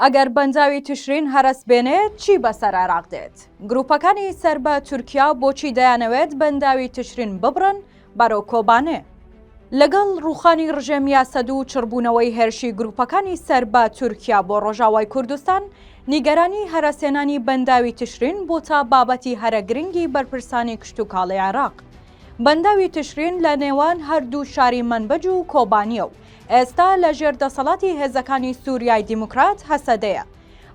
ئەگەر بەنداوی تشرین هەرەس بێنێت چی بەسەر عێراق دێت؟ گروپەکانی سەر بە تورکیا بۆچی دەیانەوێت بەنداوی تشرین ببڕن بەرەو کۆبانێ؟ لەگەڵ ڕووخانی ڕژێمی ئەسەد و چڕبوونەوەی هێرشی گروپەکانی سەر بە تورکیا بۆ ڕۆژاوای کوردستان، نیگەرانی هەرەسهێنانی بەنداوی تشرین بۆتە بابەتی هەرە گرنگی بەرپرسانی کشتوکاڵی عێراق. بەنداوی تشرین لە نێوان هەردوو شاری مەنبەج و کۆبانییە و ئێستا لە ژێر دەسەڵاتی هێزەکانی سوریای دیموکرات هەسەدەیە.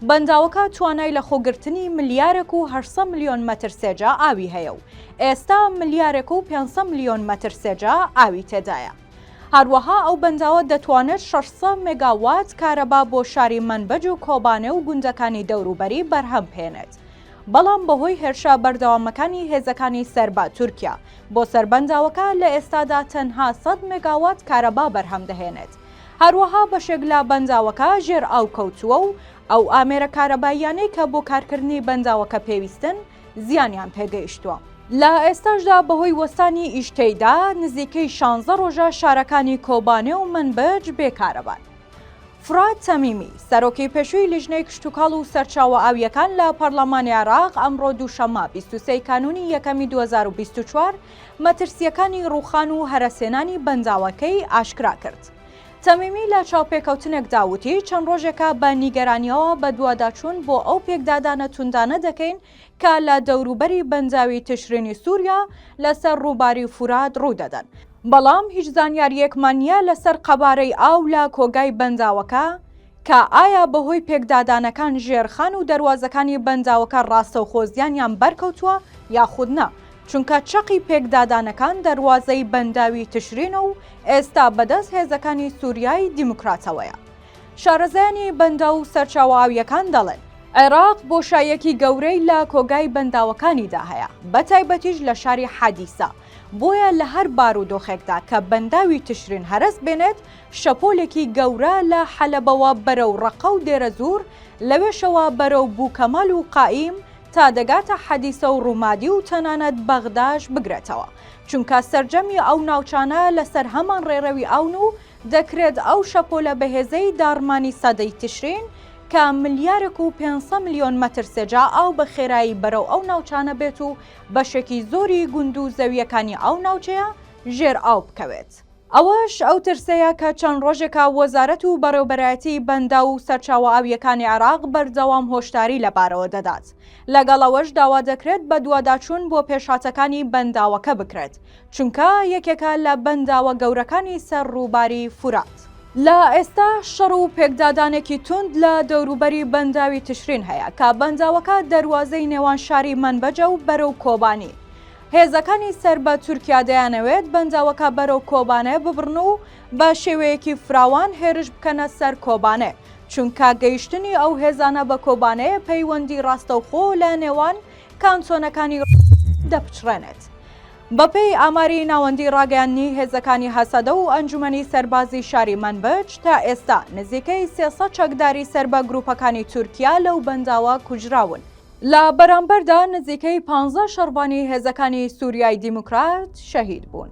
بەنداوەکە توانای لەخۆگرتنی ملیارێک و 800 ملیۆن مەتر سێجا ئاوی هەیە و ئێستا ملیارێک و 500 ملیۆن مەتر سێجا ئاوی تێدایە. هەروەها ئەو بەنداوە دەتوانێت 600 مێگاوات کارەبا بۆ شاری مەنبەج و کۆبانێ و گوندەکانی دەوروبەری بەرهەم بهێنێت. بەڵام بەهۆی هێرشە بەردەوامەکانی هێزەکانی سەر بە تورکیا بۆ سەر بەنداوەکە لە ئێستادا تەنها 100 مێگاوات کارەبا بەرهەم دەهێنێت. هەروەها بەشێک لە بەنداوەکە ژێر ئاو کەوتووە و ئەو ئامێرە کارەباییانەی کە بۆ کارکردنی بەنداوەکە پێویستن زیانیان پێگەیشتووە. لە ئێستاشدا بەهۆی وەستانی ئیش تێیدا نزیکەی شانزە ڕۆژە شارەکانی کۆبانێ و مەنبج بێ کارەبان. فرات تەمیمی، سەرۆکی پێشووی لیژنەی کشتوکاڵ و سەرچاوە ئاوییەکان لە پەرلەمانی عێراق ئەمڕۆ دووشەممە 23 ی کانوونی یەکەمی 2024 مەترسییەکانی ڕووخان و هەرەسهێنانی بەنداوەکەی ئاشکرا کرد. تەمیمی لە چاوپێکەوتنێکدا وتی، چەند ڕۆژێکە بە نیگەرانییەوە بەدواداچوون بۆ ئەو پێکدادانە توندانە دەکەین کە لە دەوروبەری بەنداوی تشرینی سووریا لەسەر ڕووباری فورات ڕوودەدەن، بەڵام هیچ زانیارییەکمان نییە لەسەر قەبارەی ئاو لە کۆگای بەنداوەکە، کە ئایا بەهۆی پێکدادانەکان ژێرخان و دەروازەکانی بەنداوەکە ڕاستەوخۆ زیانیان بەرکەوتووە یاخود نا، چونکە چەقی پێکدادانەکان دەروازەی بەنداوی تشرینە و ئێستا بەدەست هێزەکانی سوریای دیموکراتەوەیە. شارەزایانی بەنداو و سەرچاوە ئاوییەکان دەڵێن، عێراق بۆشاییەکی گەورەی لە کۆگای بەنداوەکانیدا هەیە، بەتایبەتیش لە شاری حەدیسە، بۆیە لە هەر بارودۆخێکدا کە بەنداوی تشرین هەرەس بێنێت، شەپۆلێکی گەورە لە حەلەبەوە بەرەو ڕەققە و دێرەزوور، لەوێشەوە بەرەو بوکەمال و قائیم تا دەگاتە حەدیسە و ڕومادی و تەنانەت بەغداش بگرێتەوە، چونکە سەرجەمی ئەو ناوچانە لەسەر هەمان ڕێڕەوی ئاون و دەکرێت ئەو شەپۆلە بەهێزەی داڕمانی سەدەی تشرین کە ملیارێک و 500 ملیۆن مەتر سێجا ئاو بە خێرایی بەرەو ئەو ناوچانە بێت و بەشێکی زۆری گوند و زەوییەکانی ئەو ناوچەیە ژێر ئاو بکەوێت. ئەوەش ئەو ترسەیە کە چەند ڕۆژێکە وەزارەت و بەڕێوبەرایەتی بەنداو و سەرچاوە ئاوییەکانی عێراق بەردەوام هۆشداری لەبارەوە دەدات. لەگەڵ ئەوەش داوا دەکرێت بەدواداچوون بۆ پێشهاتەکانی بەنداوەکە بکرێت، چونکە یەکێکە لە بەنداوە گەورەکانی سەر ڕووباری فورات. لە ئێستا شەڕ و پێکدادانێکی توند لە دەوروبەری بەنداوی تشرین هەیە کە بەنداوەکە دەروازەی نێوان شاری مەنبەجە و بەرەو کۆبانی. هێزەکانی سەر بە تورکیا دەیانەوێت بەنداوەکە بەرەو کۆبانێ ببڕن و بە شێوەیەکی فراوان هێرش بکەنە سەر کۆبانێ، چونکە گەیشتنی ئەو هێزانە بە کۆبانێ پەیوەندی ڕاستەوخۆ لە نێوان کانتۆنەکانی دەپچڕێنێت. بەپێی ئاماری ناوەندی ڕاگەیاندنی هێزەکانی هەسەدە و ئەنجومەنی سەربازی شاری مەنبج، تا ئێستا نزیکەی 300 چەکداری سەر بە گروپەکانی تورکیا لەو بەنداوە کوژراون. لە بەرامبەردا نزیکەی پانزە شەڕڤانی هێزەکانی سوریای دیموکرات شەهید بوون.